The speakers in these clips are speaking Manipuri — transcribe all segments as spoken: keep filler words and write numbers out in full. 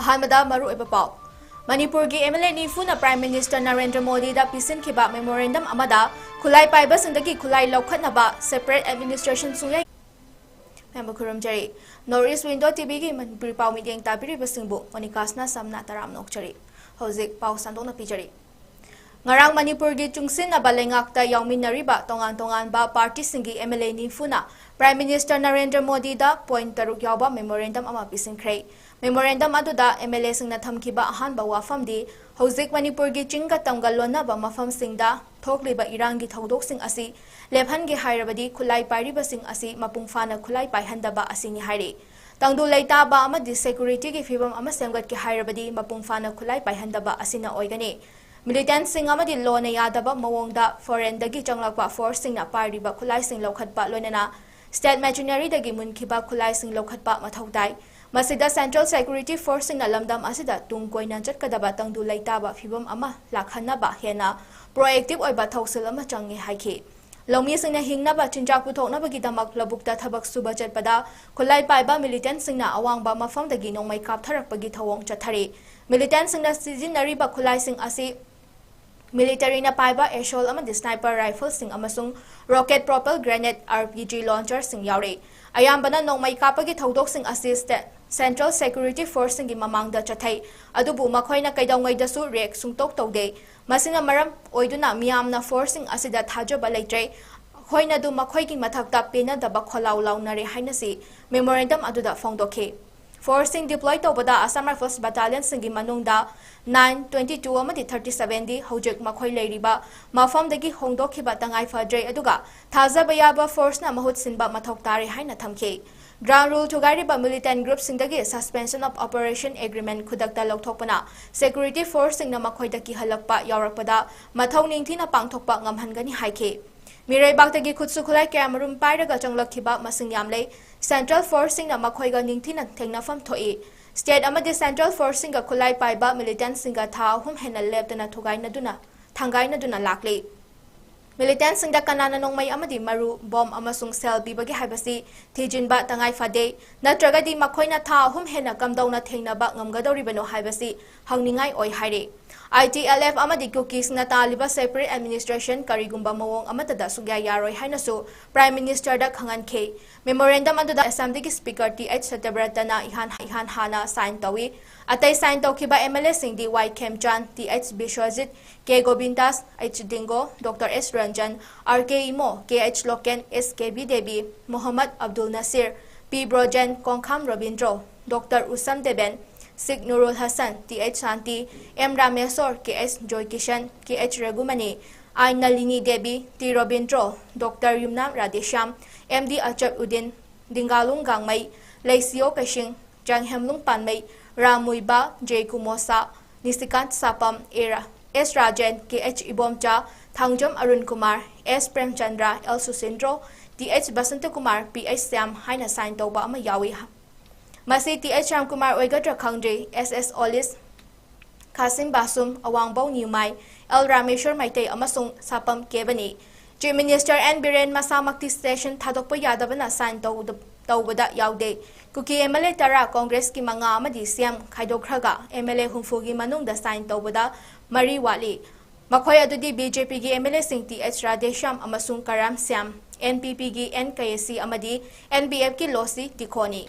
ꯑꯍꯥꯟꯕꯗ ꯃꯔꯨꯑꯣꯏꯕ ꯄꯥꯎ꯫ ꯃꯅꯤꯄꯨꯔꯒꯤ MLA ꯅꯤꯐꯨꯅ Prime Minister Narendra ꯃꯣꯗꯤꯗ ꯄꯤꯁꯤꯟꯈꯤꯕ memorandum ꯑꯃꯗ ꯈꯨꯠꯂꯥꯏ ꯄꯥꯏꯕꯁꯤꯡꯗꯒꯤ ꯈꯨꯠꯂꯥꯏ ꯂꯧꯈꯠꯅꯕ separate administration ꯁꯨꯡꯌꯥ ꯃꯌꯥꯝꯕꯨ ꯈꯨꯔꯨꯝꯖꯔꯤ꯫ North East Window TVꯒꯤ ꯃꯅꯤꯄꯨꯔꯤ ꯄꯥꯎ ꯃꯤꯠꯌꯦꯡ ꯇꯥꯕꯤꯔꯤꯕꯁꯤꯡꯕꯨ ꯃꯣꯅꯤꯀꯥꯁꯅ ꯁꯝꯅ ꯇꯔꯥꯝꯅ ꯑꯣꯛꯆꯔꯤ꯫ ꯍꯧꯖꯤꯛ ꯄꯥꯎ ꯁꯟꯗꯣꯛꯅ ꯄꯤꯖꯔꯤ꯫ ꯉꯔꯥꯡ ꯃꯅꯤꯄꯨꯔꯒꯤ ꯆꯨꯡꯁꯤꯟꯅꯕ ꯂꯩꯉꯥꯛꯇ ꯌꯥꯎꯃꯤꯟꯅꯔꯤꯕ ꯇꯣꯉꯥꯟ ꯇꯣꯉꯥꯟꯕ partyꯁꯤꯡꯒꯤ MLA ꯅꯤꯐꯨꯅ Prime Minister Narendra ꯃꯣꯗꯤꯗ point ꯇꯔꯨꯛ ꯌꯥꯎꯕ memorandum ꯑꯃ ꯄꯤꯁꯤꯟꯈ꯭ꯔꯦ꯫ Memorandum ꯑꯗꯨꯗ MLAꯁꯤꯡꯅ ꯊꯝꯈꯤꯕ ꯑꯍꯥꯟꯕ ꯋꯥꯐꯝꯗꯤ ꯍꯧꯖꯤꯛ ꯃꯅꯤꯄꯨꯔꯒꯤ ꯆꯤꯡꯒ ꯇꯝꯒ ꯂꯣꯟꯅꯕ ꯃꯐꯝꯁꯤꯡꯗ ꯊꯣꯛꯂꯤꯕ ꯏꯔꯥꯡꯒꯤ ꯊꯧꯗꯣꯛꯁꯤꯡ ꯑꯁꯤ ꯂꯦꯞꯍꯟꯒꯦ ꯍꯥꯏꯔꯕꯗꯤ ꯈꯨꯠꯂꯥꯏ ꯄꯥꯏꯔꯤꯕꯁꯤꯡ ꯑꯁꯤ ꯃꯄꯨꯡ ꯐꯥꯅ ꯈꯨꯠꯂꯥꯏ ꯄꯥꯏꯍꯟꯗꯕ ꯑꯁꯤꯅꯤ ꯍꯥꯏꯔꯤ꯫ ꯇꯪꯗꯨ ꯂꯩꯇꯥꯕ ꯑꯃꯗꯤ securityꯒꯤ ꯐꯤꯕꯝ ꯑꯃ ꯁꯦꯝꯒꯠꯀꯦ ꯍꯥꯏꯔꯕꯗꯤ ꯃꯄꯨꯡ ꯐꯥꯅ ꯈꯨꯠꯂꯥꯏ ꯄꯥꯏꯍꯟꯗꯕ ꯑꯁꯤꯅ ꯑꯣꯏꯒꯅꯤ꯫ Militantꯁꯤꯡ ꯑꯃꯗꯤ ꯂꯣꯅ ꯌꯥꯗꯕ ꯃꯑꯣꯡꯗ foreignꯗꯒꯤ ꯆꯪꯂꯛꯄ forceꯁꯤꯡꯅ ꯄꯥꯏꯔꯤꯕ ꯈꯨꯠꯂꯥꯏꯁꯤꯡ ꯂꯧꯈꯠꯄ, ꯂꯣꯏꯅꯅ state machineryꯗꯒꯤ ꯃꯨꯟꯈꯤꯕ ꯈꯨꯠꯂꯥꯏꯁꯤꯡ ꯂꯧꯈꯠꯄ ꯃꯊꯧ ꯇꯥꯏ꯫ ꯃꯁꯤꯗ central security forceꯁꯤꯡꯅ ꯂꯝꯗꯝ ꯑꯁꯤꯗ ꯇꯨꯡ ꯀꯣꯏꯅ ꯆꯠꯀꯗꯕ ꯇꯪꯗꯨ ꯂꯩꯇꯥꯕ ꯐꯤꯕꯝ ꯑꯃ ꯂꯥꯛꯍꯟꯅꯕ ꯍꯦꯟꯅ proactive ꯑꯣꯏꯕ ꯊꯧꯁꯤꯜ ꯑꯃ ꯆꯪꯉꯤ ꯍꯥꯏꯈꯤ꯫ ꯂꯧꯃꯤꯁꯤꯡꯅ ꯍꯤꯡꯅꯕ ꯆꯤꯟꯖꯥꯛ ꯄꯨꯊꯣꯛꯅꯕꯒꯤꯗꯃꯛ ꯂꯧꯕꯨꯛꯇ ꯊꯕꯛ ꯁꯨꯕ ꯆꯠꯄꯗ ꯈꯨꯠꯂꯥꯏ ꯄꯥꯏꯕ militantꯁꯤꯡꯅ ꯑꯋꯥꯡꯕ ꯃꯐꯝꯗꯒꯤ ꯅꯣꯡꯃꯩ ꯀꯥꯞꯊꯔꯛꯄꯒꯤ ꯊꯧꯑꯣꯡ ꯆꯠꯊꯔꯤ꯫ Militantꯁꯤꯡꯅ ꯁꯤꯖꯤꯟꯅꯔꯤꯕ ꯈꯨꯠꯂꯥꯏꯁꯤꯡ ꯑꯁꯤ militaryꯅ ꯄꯥꯏꯕ assault ꯑꯃꯗꯤ sniper rifleꯁꯤꯡ ꯑꯃꯁꯨꯡ rocket propelled grenade, RPG launcherꯁꯤꯡ ꯌꯥꯎꯔꯤ꯫ ꯑꯌꯥꯝꯕꯅ ꯅꯣꯡꯃꯩ ꯀꯥꯞꯄꯒꯤ ꯊꯧꯗꯣꯛꯁꯤꯡ ꯑꯁꯤ state, central security forceꯁꯤꯡꯒꯤ ꯃꯃꯥꯡꯗ ꯆꯠꯊꯩ, ꯑꯗꯨꯕꯨ ꯃꯈꯣꯏꯅ ꯀꯩꯗꯧꯉꯩꯗꯁꯨ react ꯁꯨꯡꯇꯧ ꯇꯧꯗꯦ꯫ ꯃꯁꯤꯅ ꯃꯔꯝ ꯑꯣꯏꯗꯨꯅ ꯃꯤꯌꯥꯝꯅ forceꯁꯤꯡ ꯑꯁꯤꯗ ꯊꯥꯖꯕ ꯂꯩꯇ꯭ꯔꯦ꯫ ꯑꯩꯈꯣꯏꯅ ꯑꯗꯨꯝ ꯃꯈꯣꯏꯒꯤ ꯃꯊꯛꯇ ꯄꯦꯟꯅꯗꯕ ꯈꯣꯜꯂꯥꯎ ꯂꯥꯎꯅꯔꯦ ꯍꯥꯏꯅꯁꯤ memorandum ꯑꯗꯨꯗ ꯐꯣꯡꯗꯣꯛꯈꯤ꯫ Forceꯁꯤꯡ deploy ꯇꯧꯕꯗ Assam Rifles battalionꯁꯤꯡꯒꯤ ꯃꯅꯨꯡꯗ nine, twenty-two ꯑꯃꯗꯤ thirty-sevenꯗꯤ ꯍꯧꯖꯤꯛ ꯃꯈꯣꯏ ꯂꯩꯔꯤꯕ ꯃꯐꯝꯗꯒꯤ ꯍꯣꯡꯗꯣꯛꯈꯤꯕ ꯇꯉꯥꯏ ꯐꯗ꯭ꯔꯦ, ꯑꯗꯨꯒ ꯊꯥꯖꯕ ꯌꯥꯕ forceꯅ ꯃꯍꯨꯠ ꯁꯤꯟꯕ ꯃꯊꯧ ꯇꯥꯔꯦ ꯍꯥꯏꯅ ꯊꯝꯈꯤ꯫ Ground rule ꯊꯨꯒꯥꯏꯔꯤꯕ militant groupꯁꯤꯡꯗꯒꯤ suspension of operation agreement ꯈꯨꯗꯛꯇ ꯂꯧꯊꯣꯛꯄꯅ security forceꯁꯤꯡꯅ ꯃꯈꯣꯏꯗ ꯀꯤꯍꯜꯂꯛꯄ ꯌꯥꯎꯔꯛꯄꯗ ꯃꯊꯧ ꯅꯤꯡꯊꯤꯅ ꯄꯥꯡꯊꯣꯛꯄ ꯉꯝꯍꯟꯒꯅꯤ ꯍꯥꯏꯈꯤ꯫ ꯃꯤꯔꯩꯕꯥꯛꯇꯒꯤ ꯈꯨꯠꯁꯨ ꯈꯨꯠꯂꯥꯏ ꯀꯌꯥꯃꯔꯨꯝ ꯄꯥꯏꯔꯒ ꯆꯪꯂꯛꯈꯤꯕ ꯃꯁꯤꯡ ꯌꯥꯝꯂꯦ꯫ Central forceꯁꯤꯡꯅ ꯃꯈꯣꯏꯒ ꯅꯤꯡꯊꯤꯅ ꯊꯦꯡꯅꯐꯝ ꯊꯣꯛꯏ꯫ State ꯑꯃꯗꯤ central forceꯁꯤꯡꯒ ꯈꯨꯠꯂꯥꯏ ꯄꯥꯏꯕ militantꯁꯤꯡꯒ ꯊꯥ ꯑꯍꯨꯝ ꯍꯦꯟꯅ ꯂꯦꯞꯇꯅ ꯊꯨꯒꯥꯏꯅꯗꯨꯅ, ꯊꯥꯡꯒꯥꯏꯅꯗꯨꯅ ꯂꯥꯛꯂꯤ꯫ Militantꯁꯤꯡꯗ ꯀꯅꯥꯅ ꯅꯣꯡꯃꯩ ꯑꯃꯗꯤ ꯃꯔꯨ, ꯕꯣꯝ ꯑꯃꯁꯨꯡ ꯁꯦꯜ ꯄꯤꯕꯒꯦ ꯍꯥꯏꯕꯁꯤ ꯊꯤꯖꯤꯟꯕ ꯇꯉꯥꯏ ꯐꯗꯦ, ꯅꯠꯇ꯭ꯔꯒꯗꯤ ꯃꯈꯣꯏꯅ ꯊꯥ ꯑꯍꯨꯝ ꯍꯦꯟꯅ ꯀꯝꯗꯧꯅ ꯊꯦꯡꯅꯕ ꯉꯝꯒꯗꯧꯔꯤꯕꯅꯣ ꯍꯥꯏꯕꯁꯤ ꯍꯪꯅꯤꯡꯉꯥꯏ ꯑꯣꯏ ꯍꯥꯏꯔꯤ꯫ ITLF ꯑꯃꯗꯤ ꯀꯨꯀꯤꯁꯅ ꯇꯥꯜꯂꯤꯕ separate administration ꯀꯔꯤꯒꯨꯝꯕ ꯃꯑꯣꯡ ꯑꯃꯠꯇꯗ ꯁꯨꯛꯌꯥ ꯌꯥꯔꯣꯏ ꯍꯥꯏꯅꯁꯨ Prime Ministerꯗ ꯈꯪꯍꯟꯈꯤ꯫ Memorandum ꯑꯗꯨꯗ Assemblyꯒꯤ Speaker T H ꯁꯇ꯭ꯌꯕ꯭ꯔꯇꯅ ꯏꯍꯥꯟ, ꯏꯍꯥꯟ ꯍꯥꯟꯅ sign ꯇꯧꯏ꯫ ꯑꯇꯩ sign ꯇꯧꯈꯤꯕ MLAꯁꯤꯡꯗꯤ Y Khemchand, Th Biswajit, K Gobindas, H Dingo, Doctor S Ranjan, R K Imo, Kh Loken, S Kebi Devi, Mohammad Abdul Nasir, P Brojen, Kongkham Robindro, Doctor Usham Deben, Sheikh Noorul Hasan, Th Shanti, M Rameshwar, Kh Joykishan, Kh Raghumani, I Nalini Devi, T Robindro, Doctor Yumnam Radheshyam, M D Achab Uddin, Dinganglung Gangmei, Leishiyo Keishing, Janghemliung Panmei, Ram Muivah, J Kumo Sha, Nishikant Sapam, A ꯔꯥ-, S Rajen, Kh Ibomcha, Thangjam Arun Kumar, S Premchandra, L Susindro, Th Basanta Kumar, Ph Shyam ꯍꯥꯏꯅ sign ꯇꯧꯕ ꯑꯃ ꯌꯥꯎꯏ꯫ ꯃꯁꯤ Th ꯔꯥꯝ ꯀꯨꯃꯥꯔ ꯑꯣꯏꯒꯗ꯭ꯔꯥ ꯈꯪꯗ꯭ꯔꯤ꯫ S S ꯑꯣꯂꯤꯁ, ꯈꯥꯁꯤꯝ ꯕꯥꯁꯨꯝ, ꯑꯋꯥꯡꯕꯧ ꯅ꯭ꯌꯨꯃꯥꯏ, L ꯔꯥꯃꯦꯁ꯭ꯋꯔ ꯃꯩꯇꯩ ꯑꯃꯁꯨꯡ ꯁꯥꯄꯝ ꯀꯦꯕꯅꯤ꯫ Chief Minister N Biren ꯃꯁꯥꯃꯛꯇꯤ session ꯊꯥꯗꯣꯛꯄ ꯌꯥꯗꯕꯅ sign ꯇꯧꯗ-, ꯇꯧꯕꯗ ꯌꯥꯎꯗꯦ꯫ ꯀꯨꯀꯤ MLA ꯇꯔꯥ, Congressꯀꯤ ꯃꯉꯥ ꯑꯃꯗꯤ CM ꯈꯥꯏꯗꯣꯛꯈ꯭ꯔꯒ MLA ꯍꯨꯝꯐꯨꯒꯤ ꯃꯅꯨꯡꯗ sign ꯇꯧꯕꯗ ꯃꯔꯤ ꯋꯥꯠꯂꯤ꯫ ꯃꯈꯣꯏ ꯑꯗꯨꯗꯤ BJPꯒꯤ MLAꯁꯤꯡ Th ꯔꯥꯙꯦꯁ꯭ꯌꯥꯝ ꯑꯃꯁꯨꯡ ꯀꯔꯥꯝ ꯁ꯭ꯌꯥꯝ, NPPꯒꯤ N ꯀꯦ ꯑꯦ ꯁꯤ ꯑꯃꯗꯤ NPFꯀꯤ ꯂꯣꯁꯤ ꯇꯤꯈꯣꯅꯤ꯫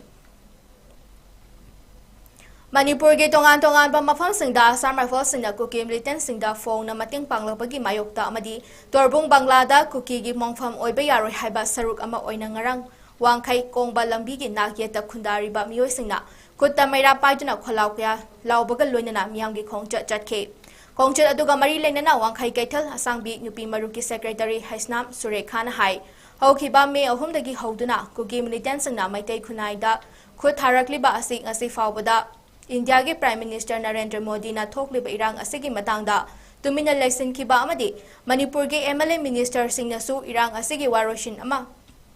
ꯃꯅꯤꯄꯨꯔꯒꯤ ꯇꯣꯉꯥꯟ ꯇꯣꯉꯥꯟꯕ ꯃꯐꯝꯁꯤꯡꯗ Assam Riflesꯁꯤꯡꯅ ꯀꯨꯀꯤ militantꯁꯤꯡꯗ ꯐꯣꯡꯅ ꯃꯇꯦꯡ ꯄꯥꯡꯂꯛꯄꯒꯤ ꯃꯥꯌꯣꯛꯇ ꯑꯃꯗꯤ ꯇꯣꯔꯕꯨꯡ ꯕꯪꯂꯥꯗ ꯀꯨꯀꯤꯒꯤ ꯃꯣꯡꯐꯝ ꯑꯣꯏꯕ ꯌꯥꯔꯣꯏ ꯍꯥꯏꯕ ꯁꯔꯨꯛ ꯑꯃ ꯑꯣꯏꯅ ꯉꯔꯥꯡ ꯋꯥꯡꯈꯩ ꯀꯣꯡꯕ ꯂꯝꯕꯤꯒꯤ ꯅꯥꯛ ꯌꯦꯠꯇ ꯈꯨꯟꯗꯥꯔꯤꯕ ꯃꯤꯑꯣꯏꯁꯤꯡꯅ ꯈꯨꯠꯇ ꯃꯩꯔꯥ ꯄꯥꯏꯗꯨꯅ ꯈꯣꯜꯂꯥꯎ ꯀꯌꯥ ꯂꯥꯎꯕꯒ ꯂꯣꯏꯅꯅ ꯃꯤꯌꯥꯝꯒꯤ ꯈꯣꯡꯆꯠ ꯆꯠꯈꯤ꯫ ꯈꯣꯡꯆꯠ ꯑꯗꯨꯒ ꯃꯔꯤ ꯂꯩꯅꯅ ꯋꯥꯡꯈꯩ ꯀꯩꯊꯦꯜ ꯑꯁꯥꯡꯕꯤ ꯅꯨꯄꯤ ꯃꯔꯨꯞꯀꯤ secretary ꯍꯩꯁꯅꯥꯝ ꯁꯨꯔꯦꯈꯥꯅ ꯍꯥꯏ, ꯍꯧꯈꯤꯕ ꯃꯦ ꯑꯍꯨꯝꯗꯒꯤ ꯍꯧꯗꯨꯅ ꯀꯨꯀꯤ militantꯁꯤꯡꯅ ꯃꯩꯇꯩ ꯈꯨꯟꯅꯥꯏꯗ ꯈꯨꯠ ꯊꯥꯔꯛꯂꯤꯕ ꯑꯁꯤ ꯉꯁꯤ ꯐꯥꯎꯕꯗ ꯏꯟꯗꯤꯌꯥꯒꯤ Prime Minister ꯅꯔꯦꯟꯗ꯭ꯔ ꯃꯣꯗꯤꯅ ꯊꯣꯛꯂꯤꯕ ꯏꯔꯥꯡ ꯑꯁꯤꯒꯤ ꯃꯇꯥꯡꯗ ꯇꯨꯃꯤꯟꯅ ꯂꯩꯁꯤꯟꯈꯤꯕ ꯑꯃꯗꯤ ꯃꯅꯤꯄꯨꯔꯒꯤ MLA ministerꯁꯤꯡꯅꯁꯨ ꯏꯔꯥꯡ ꯑꯁꯤꯒꯤ ꯋꯥꯔꯣꯏꯁꯤꯟ ꯑꯃ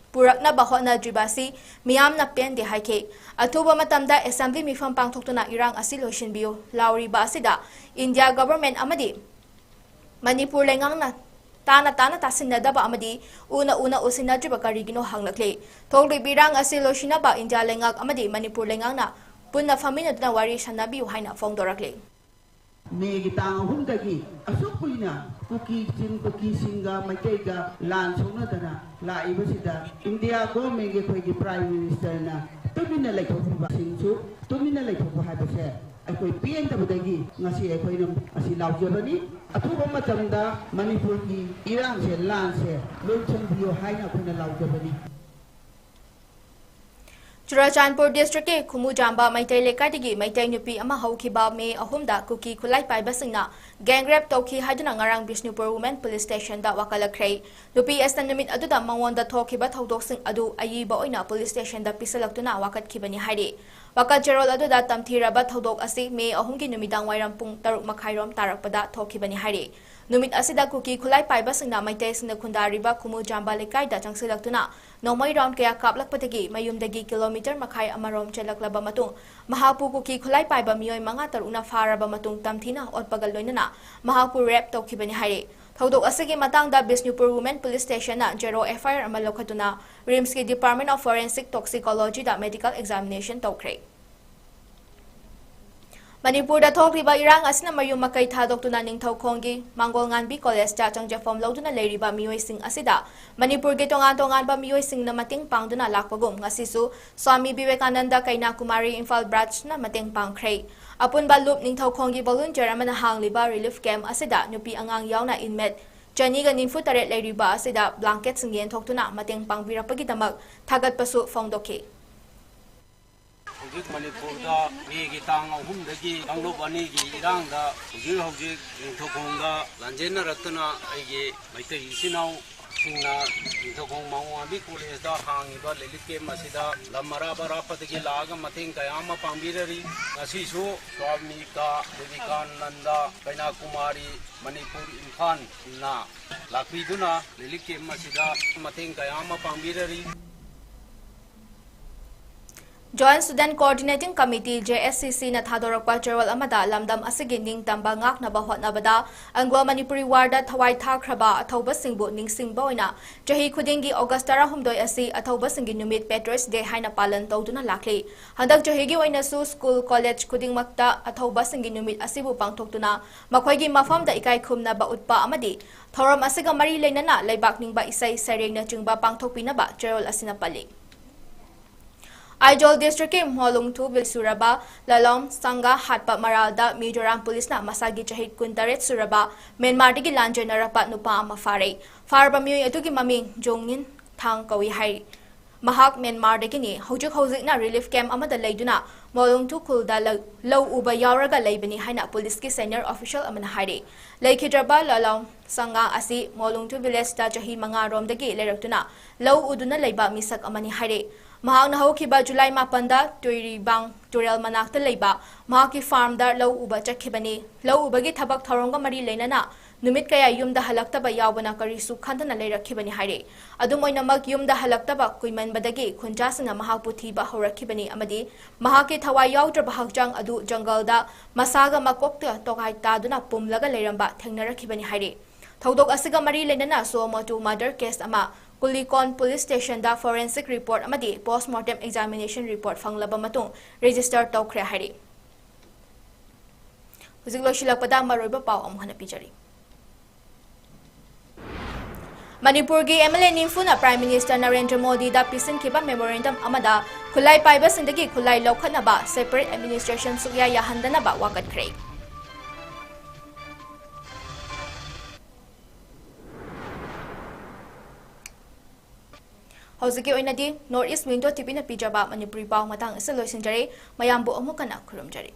ꯄꯨꯔꯛꯅꯕ ꯍꯣꯠꯅꯗ꯭ꯔꯤꯕ ꯑꯁꯤ ꯃꯤꯌꯥꯝꯅ ꯄꯦꯟꯗꯦ ꯍꯥꯏꯈꯤ꯫ ꯑꯊꯨꯕ ꯃꯇꯝꯗ assembly ꯃꯤꯐꯝ ꯄꯥꯡꯊꯣꯛꯇꯨꯅ ꯏꯔꯥꯡ ꯑꯁꯤ ꯂꯣꯏꯁꯤꯟꯕꯤꯌꯨ ꯂꯥꯎꯔꯤꯕ ꯑꯁꯤꯗ ꯏꯟꯗꯤꯌꯥ government ꯑꯃꯗꯤ ꯃꯅꯤꯄꯨꯔ ꯂꯩꯉꯥꯛꯅ ꯇꯥꯅ ꯇꯥꯅ ꯇꯥꯁꯤꯟꯅꯗꯕ ꯑꯃꯗꯤ ꯎꯅ ꯎꯅ ꯎꯁꯤꯟꯅꯗ꯭ꯔꯤꯕ ꯀꯔꯤꯒꯤꯅꯣ ꯍꯪꯂꯛꯂꯤ꯫ ꯊꯣꯛꯂꯤꯕ ꯏꯔꯥꯡ ꯑꯁꯤ ꯂꯣꯏꯁꯤꯟꯅꯕ ꯏꯟꯗꯤꯌꯥ ꯂꯩꯉꯥꯛ ꯑꯃꯗꯤ ꯃꯅꯤꯄꯨꯔ ꯂꯩꯉꯥꯛꯅ ꯄꯨꯟꯅ ꯐꯝꯃꯤꯟꯅꯗꯨꯅ ꯋꯥꯔꯤ ꯁꯥꯟꯅꯕꯤꯌꯨ ꯍꯥꯏꯅ ꯐꯣꯡꯗꯣꯔꯛꯂꯤ꯫ ꯃꯦꯒꯤ ꯇꯥꯡ ꯑꯍꯨꯝꯗꯒꯤ ꯑꯁꯨꯛ ꯀꯨꯏꯅ ꯀꯨꯀꯤꯁꯤꯡ, ꯀꯨꯀꯤꯁꯤꯡꯒ ꯃꯩꯇꯩꯒ ꯂꯥꯟ ꯁꯣꯛꯅꯗꯅ ꯂꯥꯛꯏꯕꯁꯤꯗ ꯏꯟꯗꯤꯌꯥ ꯒꯣꯔꯃꯦꯟꯒꯤ ꯑꯩꯈꯣꯏꯒꯤ ꯄ꯭ꯔꯥꯏꯝ ꯃꯤꯅꯤꯁꯇꯔꯅ ꯇꯨꯃꯤꯟꯅ ꯂꯩꯊꯣꯛꯈꯤꯕꯁꯤꯡꯁꯨ ꯇꯨꯃꯤꯟꯅ ꯂꯩꯊꯣꯛꯄ ꯍꯥꯏꯕꯁꯦ ꯑꯩꯈꯣꯏ ꯄꯦꯟꯗꯕꯗꯒꯤ ꯉꯁꯤ ꯑꯩꯈꯣꯏꯅ ꯑꯁꯤ ꯂꯥꯎꯖꯕꯅꯤ꯫ ꯑꯊꯨꯕ ꯃꯇꯝꯗ ꯃꯅꯤꯄꯨꯔꯒꯤ ꯏꯔꯥꯡꯁꯦ, ꯂꯥꯟꯁꯦ ꯂꯣꯏꯁꯤꯟꯕꯤꯌꯣ ꯍꯥꯏꯅ ꯑꯩꯈꯣꯏꯅ ꯂꯥꯎꯖꯕꯅꯤ꯫ ꯆꯨꯔꯥꯆꯥꯟꯄꯨꯔ ꯗꯤꯁꯇ꯭ꯔꯤꯛꯀꯤ ꯈꯨꯃꯨꯖꯥꯝꯕ ꯃꯩꯇꯩ ꯂꯩꯀꯥꯏꯗꯒꯤ ꯃꯩꯇꯩ ꯅꯨꯄꯤ ꯑꯃ ꯍꯧꯈꯤꯕ ꯃꯦ ꯑꯍꯨꯝꯗ ꯀꯨꯀꯤ ꯈꯨꯠꯂꯥꯏ ꯄꯥꯏꯕꯁꯤꯡꯅ ꯒꯦꯡ ꯔꯦꯞ ꯇꯧꯈꯤ ꯍꯥꯏꯗꯨꯅ ꯉꯔꯥꯡ ꯕꯤꯁꯅꯨꯄꯨꯔ ꯋꯨꯃꯦꯟ ꯄꯨꯂꯤꯁ ꯁ꯭ꯇꯦꯁꯟꯗ ꯋꯥꯀꯠꯂꯛꯈ꯭ꯔꯦ꯫ ꯅꯨꯄꯤ ꯑꯁꯤꯅ ꯅꯨꯃꯤꯠ ꯑꯗꯨꯗ ꯃꯉꯣꯟꯗ ꯊꯣꯛꯈꯤꯕ ꯊꯧꯗꯣꯛꯁꯤꯡ ꯑꯗꯨ ꯑꯏꯕ ꯑꯣꯏꯅ ꯄꯨꯂꯤꯁ ꯁ꯭ꯇꯦꯁꯟꯗ ꯄꯤꯁꯤꯜꯂꯛꯇꯨꯅ ꯋꯥꯀꯠꯈꯤꯕꯅꯤ ꯍꯥꯏꯔꯤ꯫ ꯋꯥꯀꯠ ꯆꯦꯔꯣꯜ ꯑꯗꯨꯗ ꯇꯝꯊꯤꯔꯕ ꯊꯧꯗꯣꯛ ꯑꯁꯤ ꯃꯦ ꯑꯍꯨꯝꯒꯤ ꯅꯨꯃꯤꯗꯥꯡ ꯋꯥꯏꯔꯝ ꯄꯨꯡ ꯇꯔꯨꯛ ꯃꯈꯥꯏꯔꯣꯝ ꯇꯥꯔꯛꯄꯗ ꯊꯣꯛꯈꯤꯕꯅꯤ ꯍꯥꯏꯔꯤ꯫ ꯅꯨꯃꯤꯠ ꯑꯁꯤꯗ ꯀꯨꯀꯤ ꯈꯨꯠꯂꯥꯏ ꯄꯥꯏꯕꯁꯤꯡꯅ ꯃꯩꯇꯩꯁꯤꯡꯅ ꯈꯨꯟꯗꯥꯔꯤꯕ ꯈꯨꯃꯨꯖꯥꯝꯕ ꯂꯩꯀꯥꯏꯗ ꯆꯪꯁꯤꯜꯂꯛꯇꯨꯅ ꯅꯣꯡꯃꯩ ꯔꯥꯎꯟ ꯀꯌꯥ ꯀꯥꯞꯂꯛꯄꯗꯒꯤ ꯃꯌꯨꯝꯗꯒꯤ ꯀꯤꯂꯣꯃꯤꯇꯔ ꯃꯈꯥꯏ ꯑꯃꯔꯣꯝ ꯆꯦꯜꯂꯛꯂꯕ ꯃꯇꯨꯡ ꯃꯍꯥꯛꯄꯨ ꯀꯨꯀꯤ ꯈꯨꯠꯂꯥꯏ ꯄꯥꯏꯕ ꯃꯤꯑꯣꯏ ꯃꯉꯥ ꯇꯔꯨꯛꯅ ꯐꯥꯔꯕ ꯃꯇꯨꯡ ꯇꯝꯊꯤꯅ ꯑꯣꯠꯄꯒ ꯂꯣꯏꯅꯅ ꯃꯍꯥꯛꯄꯨ ꯔꯦꯞ ꯇꯧꯈꯤꯕꯅꯤ ꯍꯥꯏꯔꯤ꯫ ꯊꯧꯗꯣꯛ ꯑꯁꯤꯒꯤ ꯃꯇꯥꯡꯗ ꯕꯤꯁꯅꯨꯄꯨꯔ ꯋꯨꯃꯦꯟ ꯄꯨꯂꯤꯁ ꯁ꯭ꯇꯦꯁꯟꯅ ꯖꯦꯔꯣ ꯑꯦꯐ ꯑꯥꯏ ꯑꯥꯔ ꯑꯃ ꯂꯧꯈꯠꯇꯨꯅ ꯔꯤꯝꯁꯀꯤ ꯗꯤꯄꯥꯔꯠꯃꯦꯟ ꯑꯣꯐ ꯐꯣꯔꯦꯟꯁꯤꯛ ꯇꯣꯛꯁꯤꯀꯣꯂꯣꯖꯤꯗ ꯃꯦꯗꯤꯀꯦꯜ ꯑꯦꯛꯖꯥꯃꯤꯅꯦꯁꯟ ꯇꯧꯈ꯭ꯔꯦ꯫ ꯃꯅꯤꯄꯨꯔꯗ ꯊꯣꯛꯂꯤꯕ ꯏꯔꯥꯡ ꯑꯁꯤꯅ ꯃꯌꯨꯝ ꯃꯀꯩ ꯊꯥꯗꯣꯛꯇꯨꯅ ꯅꯤꯡꯊꯧꯈꯣꯡꯒꯤ ꯃꯥꯡꯒꯣꯜ ꯉꯥꯟꯕꯤ ꯀꯣꯂꯦꯖꯇ ꯆꯪꯖꯐꯝ ꯂꯧꯗꯨꯅ ꯂꯩꯔꯤꯕ ꯃꯤꯑꯣꯏꯁꯤꯡ ꯑꯁꯤꯗ ꯃꯅꯤꯄꯨꯔꯒꯤ ꯇꯣꯉꯥꯟ ꯇꯣꯉꯥꯟꯕ ꯃꯤꯑꯣꯏꯁꯤꯡꯅ ꯃꯇꯦꯡ ꯄꯥꯡꯗꯨꯅ ꯂꯥꯛꯄꯒꯨꯝ ꯉꯁꯤꯁꯨ ꯁ꯭ꯋꯥꯃꯤ ꯕꯤꯕꯦꯀꯥꯅꯟꯗ ꯀꯩꯅꯥꯀꯨꯃꯥꯔꯤ ꯏꯝꯐꯥꯜ ꯕ꯭ꯔꯥꯟꯆꯅ ꯃꯇꯦꯡ ꯄꯥꯡꯈ꯭ꯔꯦ꯫ ꯑꯄꯨꯟꯕ ꯂꯨꯞ ꯅꯤꯡꯊꯧꯈꯣꯡꯒꯤ ꯚꯣꯂꯨꯟꯇꯤꯌꯔ ꯑꯃꯅ ꯍꯥꯡꯂꯤꯕ ꯔꯤꯂꯤꯐ ꯀꯦꯝꯞ ꯑꯁꯤꯗ ꯅꯨꯄꯤ ꯑꯉꯥꯡ ꯌꯥꯎꯅ ꯏꯟꯃꯦꯠ ꯆꯅꯤꯒ ꯅꯤꯐꯨ ꯇꯔꯦꯠ ꯂꯩꯔꯤꯕ ꯑꯁꯤꯗ ꯕ꯭ꯂꯥꯡꯀꯦꯠꯁꯤꯡ ꯌꯦꯟꯊꯣꯛꯇꯨꯅ ꯃꯇꯦꯡ ꯄꯥꯡꯕꯤꯔꯛꯄꯒꯤꯗꯃꯛ ꯊꯥꯒꯠꯄꯁꯨ ꯐꯣꯡꯗꯣꯛꯈꯤ꯫ ꯍꯧꯖꯤꯛ ꯃꯅꯤꯄꯨꯔꯗ ꯃꯦꯒꯤ ꯇꯥꯡ ꯑꯍꯨꯝꯗꯒꯤ ꯀꯥꯡꯂꯨꯞ ꯑꯅꯤꯒꯤ ꯏꯔꯥꯡꯗ ꯍꯧꯖꯤꯛ ꯍꯧꯖꯤꯛ ꯅꯤꯡꯊꯧꯈꯣꯡꯗ ꯂꯥꯟꯖꯦꯟꯅꯔꯛꯇꯨꯅ ꯑꯩꯒꯤ ꯃꯩꯇꯩ ꯏꯆꯤꯟ ꯏꯅꯥꯎꯁꯤꯡꯅ ꯅꯤꯡꯊꯧꯈꯣꯡ ꯃꯥꯡꯒꯣꯜ ꯉꯥꯟꯕꯤ ꯀꯣꯂꯦꯖꯇ ꯍꯥꯡꯉꯤꯕ ꯔꯤꯂꯤꯐ ꯀꯦꯝꯞ ꯑꯁꯤꯗ ꯂꯝ ꯑꯔꯥꯞ ꯑꯔꯥꯞꯄꯗꯒꯤ ꯂꯥꯛꯑꯒ ꯃꯇꯦꯡ ꯀꯌꯥ ꯑꯃ ꯄꯥꯡꯕꯤꯔꯔꯤ꯫ ꯉꯁꯤꯁꯨ ꯁ꯭ꯋꯥꯃꯤ ꯀꯥ ꯕꯤꯕꯦꯀꯥꯅꯟꯗ ꯀꯩꯅꯥꯀꯨꯃꯥꯔꯤ ꯃꯅꯤꯄꯨꯔ ꯏꯝꯐꯥꯜꯅ ꯂꯥꯛꯄꯤꯗꯨꯅ ꯔꯤꯂꯤꯐ ꯀꯦꯝꯞ ꯑꯁꯤꯗ ꯃꯇꯦꯡ ꯀꯌꯥ ꯑꯃ ꯄꯥꯡꯕꯤꯔꯔꯤ꯫ Joint Student Coordinating Committee, J S C C ꯅ ꯊꯥꯗꯣꯔꯛꯄ ꯆꯦꯔꯣꯜ ꯑꯃꯗ ꯂꯝꯗꯝ ꯑꯁꯤꯒꯤ ꯅꯤꯡꯇꯝꯕ ꯉꯥꯛꯅꯕ ꯍꯣꯠꯅꯕꯗ Anglo Manipuri War ꯗ ꯊꯋꯥꯏ ꯊꯥꯈ꯭ꯔꯕ ꯑꯊꯧꯕꯁꯤꯡꯕꯨ ꯅꯤꯡꯁꯤꯡꯕ ꯑꯣꯏꯅ ꯆꯍꯤ ꯈꯨꯗꯤꯡꯒꯤ August ꯇꯔꯥꯍꯨꯝꯗꯣꯏ ꯑꯁꯤ ꯑꯊꯧꯕꯁꯤꯡꯒꯤ ꯅꯨꯃꯤꯠ, Patriots Day ꯍꯥꯏꯅ ꯄꯥꯂꯟ ꯇꯧꯗꯨꯅ ꯂꯥꯛꯂꯤ꯫ ꯍꯟꯗꯛ ꯆꯍꯤꯒꯤ ꯑꯣꯏꯅꯁꯨ school, college ꯈꯨꯗꯤꯡꯃꯛꯇ ꯑꯊꯧꯕꯁꯤꯡꯒꯤ ꯅꯨꯃꯤꯠ ꯑꯁꯤꯕꯨ ꯄꯥꯡꯊꯣꯛꯇꯨꯅ ꯃꯈꯣꯏꯒꯤ ꯃꯐꯝꯗ ꯏꯀꯥꯏ ꯈꯨꯝꯅꯕ ꯎꯠꯄ ꯑꯃꯗꯤ ꯊꯧꯔꯝ ꯑꯁꯤꯒ ꯃꯔꯤ ꯂꯩꯅꯅ ꯂꯩꯕꯥꯛ ꯅꯤꯡꯕ ꯏꯁꯩ ꯁꯩꯔꯦꯡꯅꯆꯤꯡꯕ ꯄꯥꯡꯊꯣꯛꯄꯤꯅꯕ ꯆꯦꯔꯣꯜ ꯑꯁꯤꯅ ꯄꯜꯂꯤ꯫ ꯑꯥꯏꯖꯣꯜ district ꯀꯤ ꯃꯣꯂꯨꯡꯊꯨ ꯚꯤꯜ ꯁꯨꯔꯕ ꯂꯂꯣꯡ ꯁꯪꯒꯥ ꯍꯥꯠꯄ ꯃꯔꯥꯜꯗ ꯃꯤꯖꯣꯔꯥꯝ police ꯅ ꯃꯁꯥꯒꯤ ꯆꯍꯤ ꯀꯨꯟꯇꯔꯦꯠ ꯁꯨꯔꯕ ꯃ꯭ꯌꯥꯟꯃꯥꯔꯗꯒꯤ ꯂꯥꯟꯖꯦꯟꯅꯔꯛꯄ ꯅꯨꯄꯥ ꯑꯃ ꯐꯥꯔꯦ꯫ ꯐꯥꯔꯕ ꯃꯤꯑꯣꯏ ꯑꯗꯨꯒꯤ ꯃꯃꯤꯡ ꯖꯣꯡ ꯉꯤꯟ ꯊꯥꯡ ꯀꯧꯏ ꯍꯥꯏꯔꯤ꯫ ꯃꯍꯥꯛ ꯃ꯭ꯌꯥꯟꯃꯥꯔꯗꯒꯤꯅꯤ꯫ ꯍꯧꯖꯤꯛ ꯍꯧꯖꯤꯛꯅ relief camp ꯑꯃꯗ ꯂꯩꯗꯨꯅ ꯃꯣꯂꯨꯡꯊꯨ ꯈꯨꯜꯗ ꯂꯧ, ꯂꯧ ꯎꯕ ꯌꯥꯎꯔꯒ ꯂꯩꯕꯅꯤ ꯍꯥꯏꯅ police ꯀꯤ senior official ꯑꯃꯅ ꯍꯥꯏꯔꯤ꯫ ꯂꯩꯈꯤꯗ꯭ꯔꯕ ꯂꯂꯣꯡ ꯁꯪꯒꯥ ꯑꯁꯤ ꯃꯣꯂꯨꯡꯊꯨ village ꯇ ꯆꯍꯤ ꯃꯉꯥ ꯔꯣꯝꯗꯒꯤ ꯂꯩꯔꯛꯇꯨꯅ ꯂꯧ ꯎꯗꯨꯅ ꯂꯩꯕ ꯃꯤꯁꯛ ꯑꯃꯅꯤ ꯍꯥꯏꯔꯤ꯫ ꯃꯍꯥꯛꯅ ꯍꯧꯈꯤꯕ ꯖꯨꯂꯥꯏ ꯃꯥꯄꯟꯗ ꯇꯨꯏꯔꯤꯕꯥꯡ ꯇꯨꯔꯦꯜ ꯃꯅꯥꯛꯇ ꯂꯩꯕ ꯃꯍꯥꯛꯀꯤ farm ꯗ ꯂꯧ ꯎꯕ ꯆꯠꯈꯤꯕꯅꯤ꯫ ꯂꯧ ꯎꯕꯒꯤ ꯊꯕꯛ ꯊꯧꯔꯝꯒ ꯃꯔꯤ ꯂꯩꯅꯅ ꯅꯨꯃꯤꯠ ꯀꯌꯥ ꯌꯨꯝꯗ ꯍꯜꯂꯛꯇꯕ ꯌꯥꯎꯕꯅ ꯀꯔꯤꯁꯨ ꯈꯟꯗꯅ ꯂꯩꯔꯛꯈꯤꯕꯅꯤ ꯍꯥꯏꯔꯤ꯫ ꯑꯗꯨꯝ ꯑꯣꯏꯅꯃꯛ, ꯌꯨꯝꯗ ꯍꯜꯂꯛꯇꯕ ꯀꯨꯏꯃꯟꯕꯗꯒꯤ ꯈꯨꯟꯖꯥꯁꯤꯡꯅ ꯃꯍꯥꯛꯄꯨ ꯊꯤꯕ ꯍꯧꯔꯛꯈꯤꯕꯅꯤ ꯑꯃꯗꯤ ꯃꯍꯥꯛꯀꯤ ꯊꯋꯥꯏ ꯌꯥꯎꯗ꯭ꯔꯕ ꯍꯛꯆꯥꯡ ꯑꯗꯨ ꯖꯪꯒꯜꯗ ꯃꯁꯥꯒ ꯃꯀꯣꯛꯇ ꯇꯣꯈꯥꯏ ꯇꯥꯗꯨꯅ ꯄꯨꯝꯂꯒ ꯂꯩꯔꯝꯕ ꯊꯦꯡꯅꯔꯛꯈꯤꯕꯅꯤ ꯍꯥꯏꯔꯤ꯫ ꯊꯧꯗꯣꯛ ꯑꯁꯤꯒ ꯃꯔꯤ ꯂꯩꯅꯅ suo motu murder case ꯑꯃ ꯀꯨꯂꯤꯀꯣꯟ police station ꯗ forensic report ꯑꯃꯗꯤ postmortem examination report ꯐꯪꯂꯕ ꯃꯇꯨꯡ register ꯇꯧꯈ꯭ꯔꯦ ꯍꯥꯏꯔꯤ꯫ ꯍꯧꯖꯤꯛ ꯂꯣꯏꯁꯤꯜꯂꯛꯄꯗ ꯃꯔꯨꯑꯣꯏꯕ ꯄꯥꯎ ꯑꯃꯨꯛ ꯍꯟꯅ ꯄꯤꯖꯔꯤ꯫ ꯃꯅꯤꯄꯨꯔꯒꯤ M L A ꯅꯤꯝꯐꯨꯅ Prime Minister Narendra ꯃꯣꯗꯤꯗ ꯄꯤꯁꯤꯟꯈꯤꯕ memorandum ꯑꯃꯗ ꯈꯨꯠꯂꯥꯏ ꯄꯥꯏꯕꯁꯤꯡꯗꯒꯤ ꯈꯨꯠꯂꯥꯏ ꯂꯧꯈꯠꯅꯕ separate administration ꯁꯨꯛꯌꯥ ꯌꯥꯍꯟꯗꯅꯕ ꯋꯥꯀꯠꯈ꯭ꯔꯦ꯫ ꯍꯧꯖꯤꯛꯀꯤ ꯑꯣꯏꯅꯗꯤ North East Window T V ꯅ ꯄꯤꯖꯕ ꯃꯅꯤꯄꯨꯔꯤ ꯄꯥꯎ ꯃꯇꯥꯡ ꯑꯁꯤ ꯂꯣꯏꯁꯤꯟꯖꯔꯦ꯫ ꯃꯌꯥꯝꯕꯨ ꯑꯃꯨꯛ ꯍꯟꯅ ꯈꯨꯔꯨꯝꯖꯔꯤ꯫